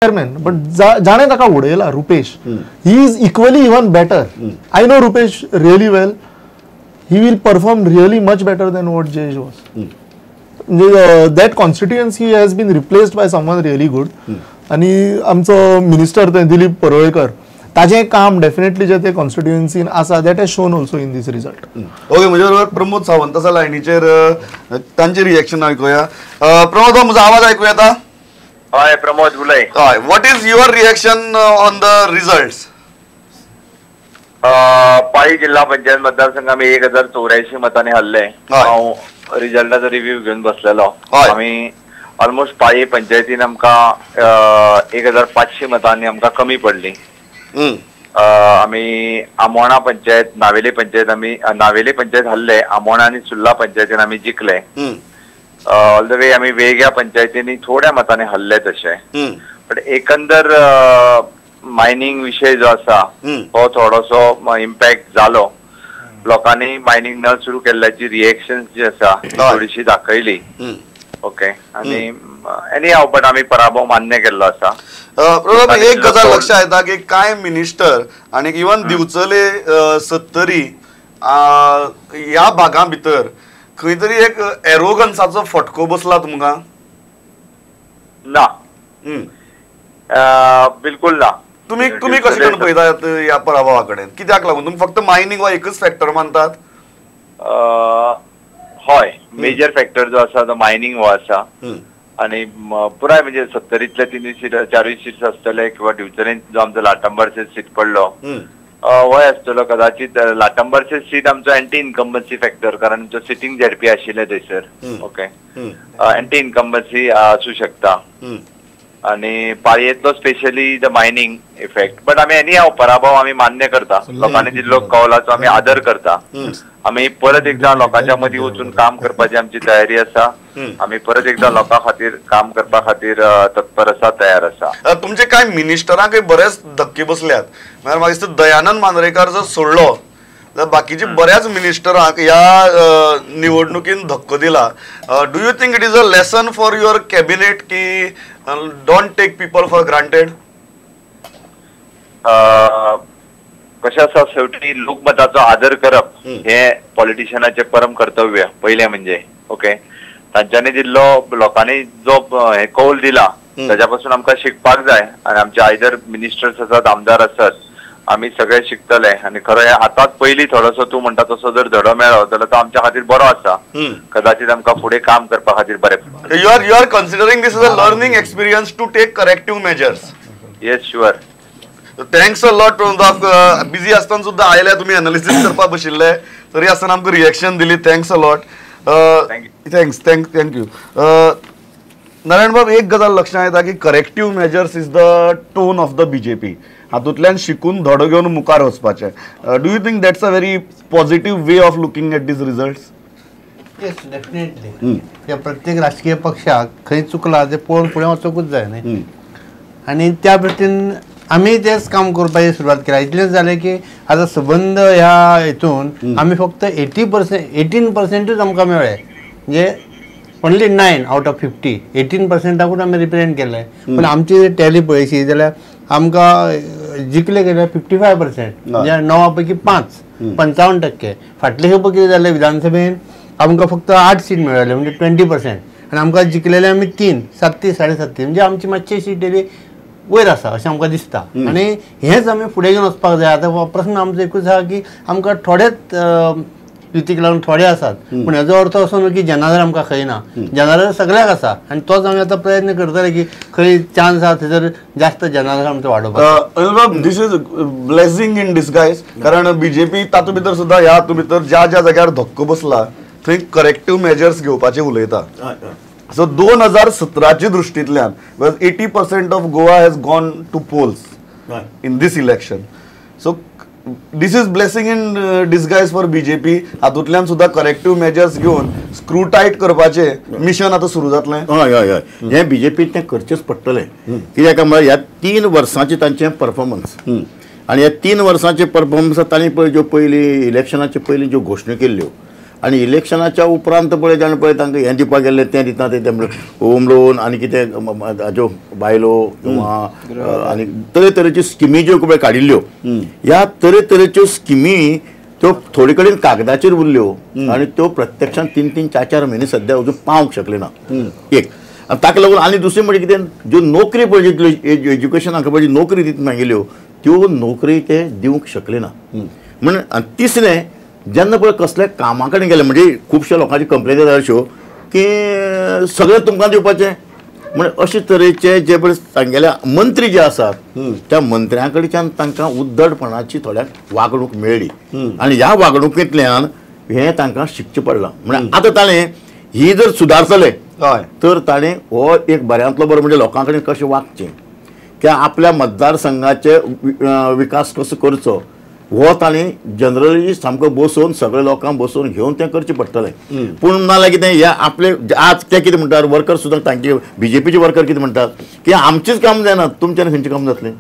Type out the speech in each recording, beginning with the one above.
chairman, but जाणे ताका उडयला Rupesh, he is equally even better. I know Rupesh really well. He will perform really much better than what Jayesh was. That constituency has been replaced by someone really good. आणि आमचो minister Dilip Parulekar, ताजें काम definitely जे ते कॉन्स्टिट्युएन्सीन आसा, that has shown also in this result. Okay, म्हजे बरोबर प्रमोद सावंत आसा लायनीचेर, तांचे रिएक्शन आयकुया. प्रमोद, म्हजो आवाज आयकूं येता? हय प्रमोद उलय. हय, what is your reaction on the results? Pali जिल्हा पंचायत मतदारसंघ आमी 1084 मतांनी हरले. हांव रिजल्टाचो रिव्यू घेवन बसलेलो. आमी ऑलमोस्ट पाळी पंचायतीन आमकां 1500 मतांनी आमकां कमी पडली. आमी आमोणा पंचायत, नावेली पंचायत, आमी नावेली पंचायत हरले. आमोणा आनी सुर्ला पंचायतीन आमी जिखले. ऑल the way आमी वेग्या पंचायतींनी थोड्या मतांनी हरले तशे. बट एकंदर मायनिंग विशय जो आसा हो थोडोसो इम्पॅक्ट जालो. लोकांनी मायनिंग न सुरू केल्ल्याची रिएक्शन जी आसा थोडीशी दाखयली. ओके, आनी एनी हाव, बट आमी पराभव मान्य केल्लो आसा. एक गजाल लक्षात येता की कांय मिनिस्टर आनी इवन दिवचले, सत्तरी ह्या भागां भितर खंय तरी एक एरोगन्साचो फटको बसला तुमकां? ना, बिलकुल ना. तुम्ही तुम्ही कशें करून पळयतात ह्या पराभवा कडेन? कित्याक लागून तुमी फक्त मायनिंग हो एकच फॅक्टर मानतात? हय, मेजर फॅक्टर जो आसा तो मायनिंग हो आसा. आनी पुराय म्हणजे सत्तरीतले 3 सीट 4 सीट्स आसतले किंवा दिवचलेन जो आमचो लाटंबारचे सीट पडलो होय आसतलो. कदाचित लाटंबारचे सीट आमचो एंटी इन्कम्बन्सी फॅक्टर, कारण आमचो सिटींग झेडपी आशिल्ले थंयसर. ओके, एंटी इन्कम्बन्सी आसूं शकता. आनी पाळयेंतलो specially the mining effect. But आमी एनी हाव पराभव आमी मान्य करता. लोकांनी दिल्लो कौलाचो आमी आदर करता. आमी परत एकदा लोकांच्या मदीं वचून काम करपाची आमची तयारी आसा. आमी परत एकदा लोकां खातीर काम करपा खातीर तत्पर आसा, तयार आसा. तुमचे कांय मिनिस्टरांकय बरेच धक्के बसल्यात. म्हळ्यार म्हाका दिसता दयानंद मांद्रेकार जर सोडलो जाल्यार बाकीचे बऱ्याच मिनिस्टरांक ह्या निवडणुकीन धक्को दिला. Do you think it is a lesson for your cabinet की don't take people for granted? कशें आसा, शेवटी लोकमताचो आदर करप हे पॉलिटिशियनाचें परम कर्तव्य पयलें म्हणजे. ओके, तांच्यांनी दिल्लो, लोकांनी जो हे कौल दिला ताज्या पासून आमकां शिकपाक जाय. आनी आमचे आयदर मिनिस्टर्स आसात, आमदार आसात, आमी सगळे शिकतले. आनी खरो आतांच पयलीं थोडोसो तूं म्हणटा तसो जर धडो मेळ्ळो जाल्यार तो आमच्या खातीर बरो आसा. कदाचित आमकां फुडें काम करपा खातीर बरें. You are considering this is a learning experience to take corrective measures? Yes, sure. Thanks a lot. Busy आसतना सुद्दां आयल्या तुमी एनालिसीस करपाक बशिल्ले, तरी आसतना आमकां रिएक्शन दिली. Thanks a lot. Thanks, thank you. Narayan बाब, एक गजाल लक्षात येता की corrective measures is the tone of the BJP. हातूंतल्यान शिकून धडो घेवन मुखार वचपाचें. Do you think that's a very positive way of looking at these results? Yes, definitely. ह्या प्रत्येक राजकीय पक्षाक खंय चुकला तें पळोवन फुडें वचूंकूच जाय न्ही. आनी त्या दृश्टीन आमी तेंच काम करपाची सुरवात केल्या. इतलेंच जालें की आतां सबंद ह्या हितून आमी फक्त 18% आमकां मेळ्ळे. म्हणजे only 9 out of 50, 18%कूच आमी रिप्रेजेंट केलें. पूण आमची टॅली पळयशी जाल्यार आमकां जिखले गेले 55%, म्हणजे 9 पैकी 5, 55%. फाटले खेपो कितें जालें, विधानसभेन आमकां फक्त 8 सीट मेळ्ळे, म्हणजे 20%. आनी आमकां जिखलेले आमी 3, 7, 7.5, म्हणजे आमची मातशी सीट तरी वयर आसा अशें आमकां दिसता. आनी हेंच आमी फुडें घेवन वचपाक जाय. आतां प्रस्न आमचो एकूच आसा की आमकां थोडेच युतीक लागून थोडे आसात, पूण हेजो अर्थ असो न्हू की जनाधार आमकां खंय ना. जनाधार सगळ्याक आसा आनी तोच आमी आतां प्रयत्न करतले की खंय चान्स आसा थंयसर जास्त जनाधार आमचो वाडोवपाक. This is blessing in disguise, कारण बीजेपी तातूंत भितर सुद्दां ह्या हातूंत भितर ज्या ज्या जाग्यार धक्को बसला थंय करेक्टीव मेजर्स घेवपाचे उलयता. So 2017 दृष्टींतल्यान 80% of Goa has gone to polls in this election. So this is blessing in disguise for BJP. हातूंतल्यान सुद्दां करेक्टीव मेजर्स घेवन स्क्रू टायट करपाचें मिशन आतां सुरू जातलें. हय हय हय, हें बीजेपीन तें करचेंच पडटलें. कित्याक काय म्हळ्यार ह्या 3 वर्सांचें तांचें परफॉर्मन्स, आनी ह्या 3 वर्सांचें परफॉर्मन्स तांणी पळय ज्यो पयलीं इलेक्शनाचे पयलीं ज्यो घोशणा केल्ल्यो आनी इलेक्शनाच्या उपरांत पळय जाणें पळय तांकां हें दिवपाक गेल्लें तें दिता तें होम लोन आनी कितें हाज्यो बायलो किंवा आनी तरेतरेच्यो स्किमी ज्यो पळय काडिल्ल्यो ह्या तरेतरेच्यो स्किमी त्यो थोडे कडेन कागदाचेर उरल्यो आनी त्यो प्रत्यक्षान 3-3, 4-4 म्हयने सद्या अजून पावंक शकले ना. एक आनी ताका लागून आनी दुसरें म्हणजे कितें ज्यो नोकरी पळय एज्युकेशनाक पळय नोकरी दित मागिल्ल्यो त्यो नोकरी ते दिवंक शकले ना. म्हण आनी तिसरें जेन्ना पळय कसल्या कामा कडेन गेले म्हणजे खुबश्या लोकांची कंप्लेन येता अश्यो की सगळें तुमकां दिवपाचें म्हण अशे तरेचे जे पळय तांगेले मंत्री जे आसात त्या मंत्र्यां कडच्यान तांकां उद्दडपणाची थोड्यांक वागणूक मेळ्ळी आनी ह्या वागणुकेंतल्यान हें तांकां शिकचें पडलां. म्हळ्यार आतां ताणें ही जर सुदारतले तर ताणें हो एक बऱ्यांतलो बरो म्हणजे लोकां कडेन कशें वागचें किंवा आपल्या मतदारसंघाचे विकास कसो करचो हो ताणें जनरली सामको बसोवन सगळे लोकांक बसोवन घेवन तें करचें पडटलें. पूण नाजाल्यार कितें ह्या आपले आज ते कितें म्हणटात वर्कर सुद्दां तांचे बीजेपीचे वर्कर कितें म्हणटात की आमचेच काम जायना तुमच्यान खंयचें काम जातलें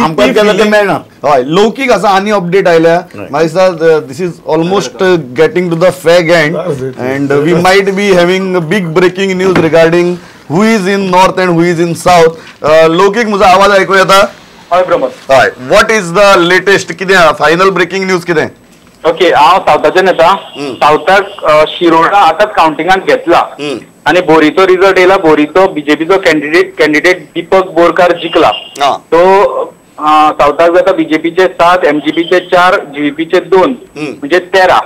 आमकां केन्ना तें मेळना. हय लौकीक आसा आनी अपडेट आयल्या म्हाका दिसता this is almost getting to the fag end and we might be having big breaking news regarding who is in north and who is in south. Loukik म्हजो आवाज आयकूं येता? हय प्रमोद. हय, what is the latest कितें final breaking news कितें? Okay, हांव सावथाच्यान येता. सावथाक शिरोडा आतांच कावंटिंगाक घेतला आनी बोरीचो रिजल्ट येयला. बोरीचो बीजेपीचो कॅन्डिडेट दीपक बोरकार जिखला. तो सावथाक जाता बीजेपीचे 7, एमजीपीचे 4, जीव्हीपीचे 2 म्हणजे 13.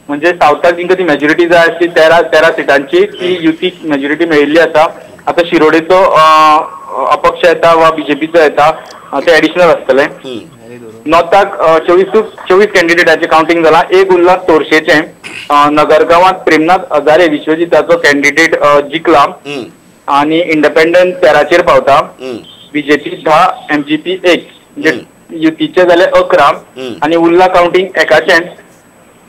म्हणजे सावथाक जिंका ती मेजॉरिटी जाय आसली 13 सिटांची ती युती मेजॉरिटी मेळिल्ली आसा. आतां शिरोडेचो अपक्ष येता वा बीजेपीचो येता ते एडिशनल आसतले. नॉर्थाक 24 कॅन्डिडेटाचें कावंटींग जाला. एक उरला तोरशेचें. नगरगांवांत प्रेमनाथ हजारे विश्वजिताचो कॅन्डिडेट जिखला आनी इंडिपेंडंट 13चेर पावता. बीजेपी 10, एमजीपी 1 म्हणजे युतीचे जाले 11 आनी उरला कावंटींग एकाचें.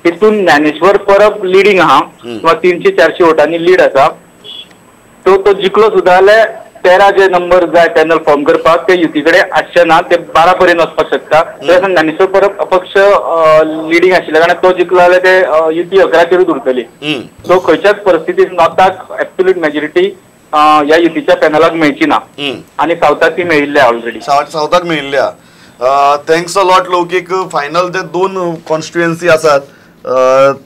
तितून ज्ञानेश्वर परब लिडींग आहा किंवा 300-400 वोटांनी लीड आसा. सो तो जिखलो सुद्दां जाल्यार 13 जे नंबर जाय पॅनल फॉर्म करपाक ते युती कडेन आसचे ना, ते 12 पर्यंत वचपाक शकता. तशें ज्ञानेश्वर परब अपक्ष लिडींग आशिल्ल्या कारणान तो जिखलो जाल्यार ते युती 11चेरूच उरतली. सो खंयच्याच परिस्थितीन नॉर्थाक एब्सोल्यूट मेजॉरिटी ह्या युतीच्या पॅनलाक मेळची ना आनी सावथाक ती मेळिल्ली ऑलरेडी. सावथाक मेळिल्ल्या. Thanks a lot Loukik. Final ते 2 कॉन्स्टिट्युएन्सी आसात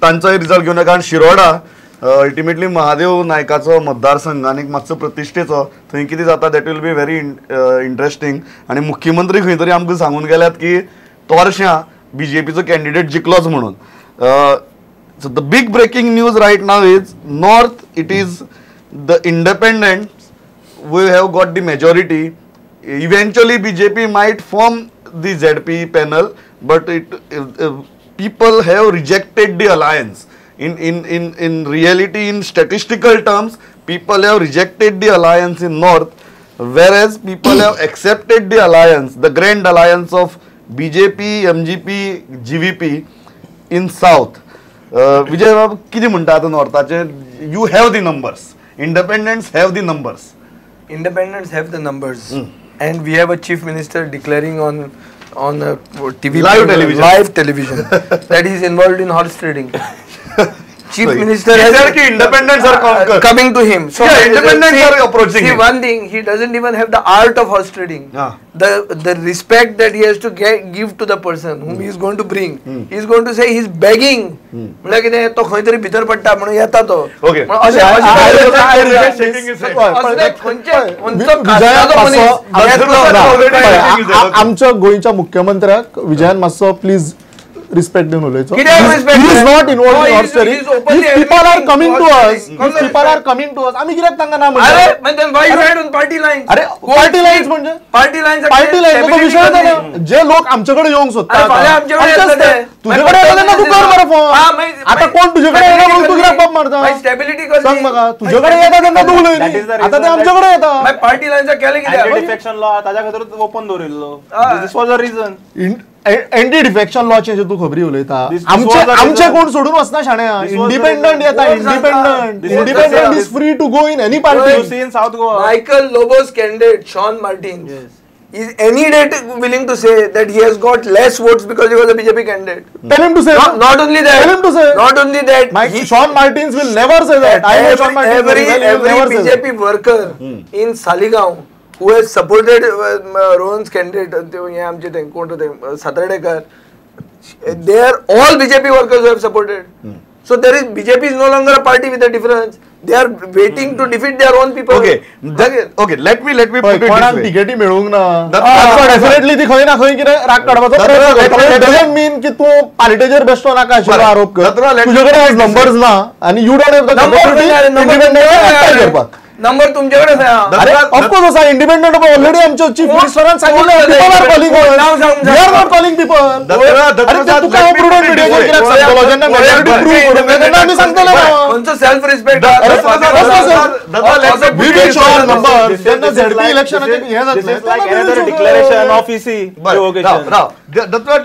तांचोय रिजल्ट घेवन, कारण शिरोडा अल्टिमेटली महादेव नायकाचो मतदारसंघ आनी मातसो प्रतिश्ठेचो, थंय कितें जाता that will be very interesting. आनी मुख्यमंत्री खंय तरी आमकां सांगून गेल्यात की तोरश्यां बीजेपीचो कॅन्डिडेट जिखलोच म्हणून. So the big breaking news right now is north it is the independent we have got the majority. Eventually BJP might form the ZP panel, but it people have rejected the alliance. In reality, in statistical terms, people have rejected the alliance in north, whereas people have accepted the alliance, the grand alliance of BJP, MGP, GVP in south. Vijay Babu, कितें म्हणटा आतां नॉर्थाचे? You have the numbers. Independents have the numbers. Independents have the numbers. And we have a chief minister declaring on TV, live television that he is involved in horse trading. Chief Minister has said ki independents are coming to him. So yeah, independents are approaching see him. One thing, he doesn't even have the art of horse trading. Yeah. The respect that he has to give to the person whom he is going to bring. He is going to say he is begging. म्हणल्यार कितें तो खंय तरी भितर पडटा म्हणून येता तो. Okay. आमच्या गोंयच्या मुख्यमंत्र्याक विजयान मातसो प्लीज रिस्पेक्ट दिवन उलयचो. He is not involved in horse trading. If people are coming to us, if people are coming to us, आमी कित्याक तांकां ना म्हणटा? अरे then why you had on party lines? अरे पार्टी लायन्स म्हणजे पार्टी लायन्स तो विशय ना. जे लोक आमचे कडेन येवंक सोदता तुजे कडेन येता तेन्ना तूं कर बरो फोन. आतां कोण तुजे कडेन येना म्हणून तूं कित्याक बाब मारता? सांग म्हाका. तुजे कडेन येता तेन्ना तूं उलय, आतां ते आमचे कडेन येता. पार्टी लायन्स केलें कित्याक? डिफेक्शन लॉ ताच्या खातीरूच ओपन दवरिल्लो. This was a reason. Anti defection लॉचे जे तूं खबरी उलयता, आमचे कोण सोडून वचना शाण्या. इंडिपेंडंट येता. Independent independent is free to go in any party. You see in South Goa Michael Lobo's candidate Shawn Martin is any date willing to say that he has got less votes because he was a BJP candidate. Tell him to say. Not only that. Tell him to say. Not only that. Sean Martins will never say that. I know Sean Martins every BJP worker in Saligao who has supported Rohan's candidate, Satardekar, they are all BJP workers who have supported. So there is, BJP is no longer a party with a difference. They are waiting to defeat their own people. Okay, okay. Let me put it this way. Ticket मेळूंक ना. Definitely ती खंय ना खंय कितें राग काडपाचो प्रयत्न करता. Doesn't mean की तूं पार्टीचेर बेश्टो नाका आशिल्लो आरोप कर. तुजे कडेन नंबर्स ना आनी you don't have the capacity independent करपाक. नंबर तुमच्याकडे अरे ऑफकोर्स आसा इंडिपेंडंट ऑलरेडी आमच्या चीफ मिनिस्टरान सांगिल्लें people are calling us, we are not calling people. अरे तुका हांव प्रुडंट मिडियाचेर कित्याक सांगतलो जेन्ना मेजॉरिटी प्रूव करूंक जाय तेन्ना आमी सांगतले. खंयचो self respect we will show our number जेन्ना झेडपी इलेक्शनाचें हें जातलें declaration of EC.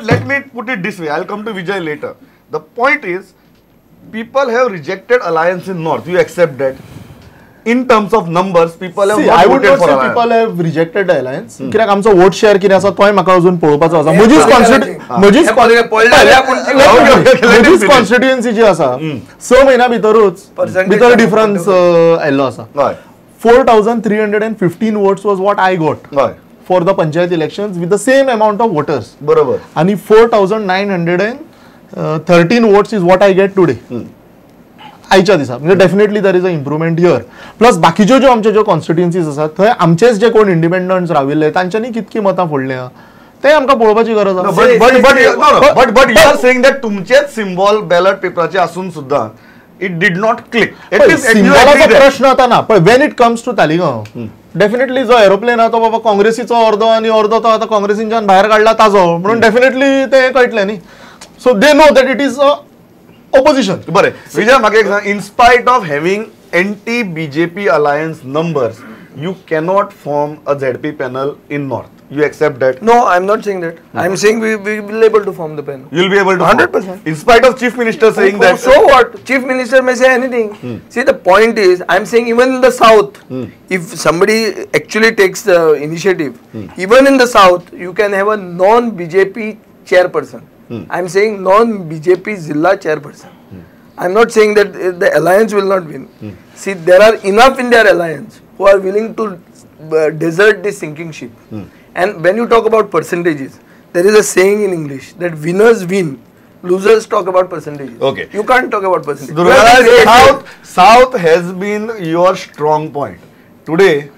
Let me put it this way, I will come to Vijay later. The point is people have rejected alliance in north, you accept that? In terms of numbers, people have not voted for alliance. People have rejected the alliance. कित्याक आमचो vote share कितें आसा तोय म्हाका अजून पळोवपाचो आसा. म्हजीच constituency जी आसा 6 म्हयन्या भितरूच भितर डिफरन्स आयिल्लो आसा. 4,315 votes was what I got for the panchayat elections with the same amount of voters. बरोबर. आनी 4,913 votes is what I get today. आयच्या दिसा म्हणजे definitely there is a improvement here. Plus बाकीच्यो ज्यो आमच्यो ज्यो कॉन्स्टिट्युएन्सीज आसात थंय आमचेच जे कोण इंडिपेंडंट्स राविल्ले तांच्यांनी कितकी मतां फोडल्या ते आमकां पळोवपाची गरज आसा. But but you are saying that तुमचेच सिम्बॉल बॅलट पेपराचे आसून सुद्दां it did not click. सिम्बॉलाचो प्रश्न आतां ना, पण when it comes to Taleigao definitely जो एरोप्लेन आहा तो बाबा काँग्रेसीचो अर्दो आनी अर्दो तो आतां काँग्रेसीच्यान भायर काडला ताजो म्हणून डेफिनेटली ते कळटलें न्ही. So they know that it is opposition. बरे विजय म्हाका एक सांग, in spite of having anti BJP alliance numbers you cannot form a ZP panel in north, you accept that? No, I am not saying that. I am saying we will able to form the panel. You will be able to 100% in spite of chief minister saying that. So what, chief minister may say anything. See the point is, I am saying even in the south, if somebody actually takes the initiative, even in the south you can have a non BJP chairperson. I am saying non-BJP Zilla chairperson. I am not saying that the alliance will not win. See, there are enough in their alliance who are willing to desert this sinking ship. And when you talk about percentages, there is a saying in English that winners win, losers talk about percentages. Okay. You can't talk about percentages. Durgaraj, South has been your strong point. Today,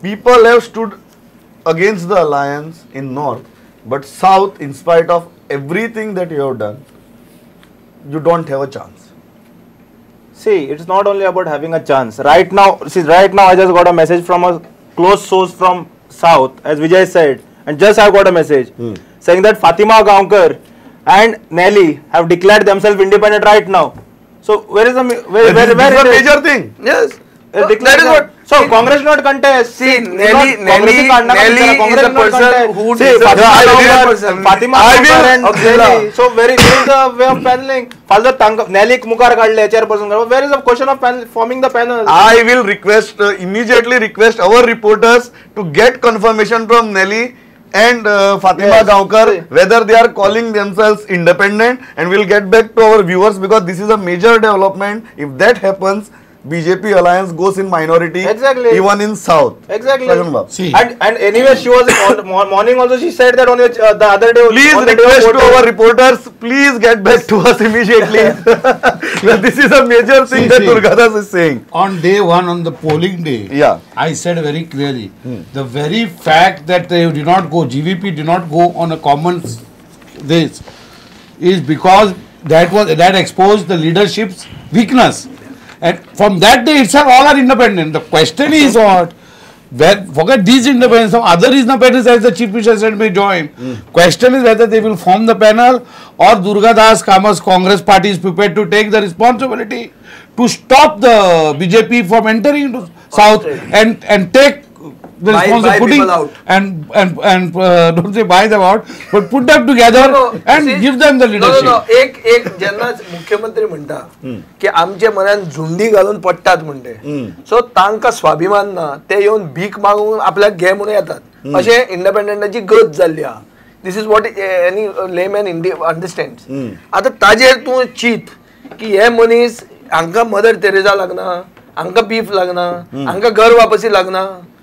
people have stood against the alliance in North, but South, in spite of everything that you have done, you don't have a chance. See, it's not only about having a chance. Right now, I just got a message from a close source from South, as Vijay said, and just I got a message saying that Fatima Gaonkar and Nelly have declared themselves independent right now. So where is the where is a major thing? Yes. That is what. So Congress not contest. See, Nelly is a person who Fatima and Nelly. So where is the way of paneling? Father Nelly मुखार काडले chairperson. Where is the question of forming the panel? I will request immediately request our reporters to get confirmation from Nelly and Fatima Gaonkar whether they are calling themselves independent, and we'll get back to our viewers because this is a major development. If that happens, BJP alliance goes in minority, exactly, even in South. Exactly. See. And anyway, she was in morning also. She said that on the other day. Please request to our reporters, please get back to us immediately. Well, this is a major thing that Durgadas is saying. On day one, on the polling day, yeah, I said very clearly, the very fact that they did not go, GVP did not go on a common this, is because that exposed the leadership's weakness. And from that day itself, all are independent. The question is what? Where, forget these independents, some other independents, as the Chief Minister said, may join. Question is whether they will form the panel or Durgadas Kamat's Congress party is prepared to take the responsibility to stop the BJP from entering into South and take the responsibility and don't say buy them out, but put them together and give them the leadership. No, no, एक एक जेन्ना मुख्यमंत्री म्हणटा की आमचे मनान झुंडी घालून पडटात म्हणटे, सो तांकां स्वाभिमान ना, ते येवन भीक मागून आपल्याक घे म्हणून येतात. अशें इंडिपेंडंटाची गत जाल्ली आहा. This is what any layman understands. आतां ताजेर तूं चीत की हे मनीस हांकां मदर तेरेजा लागना, हांकां बीफ लागना, हांकां घर वापसी लागना.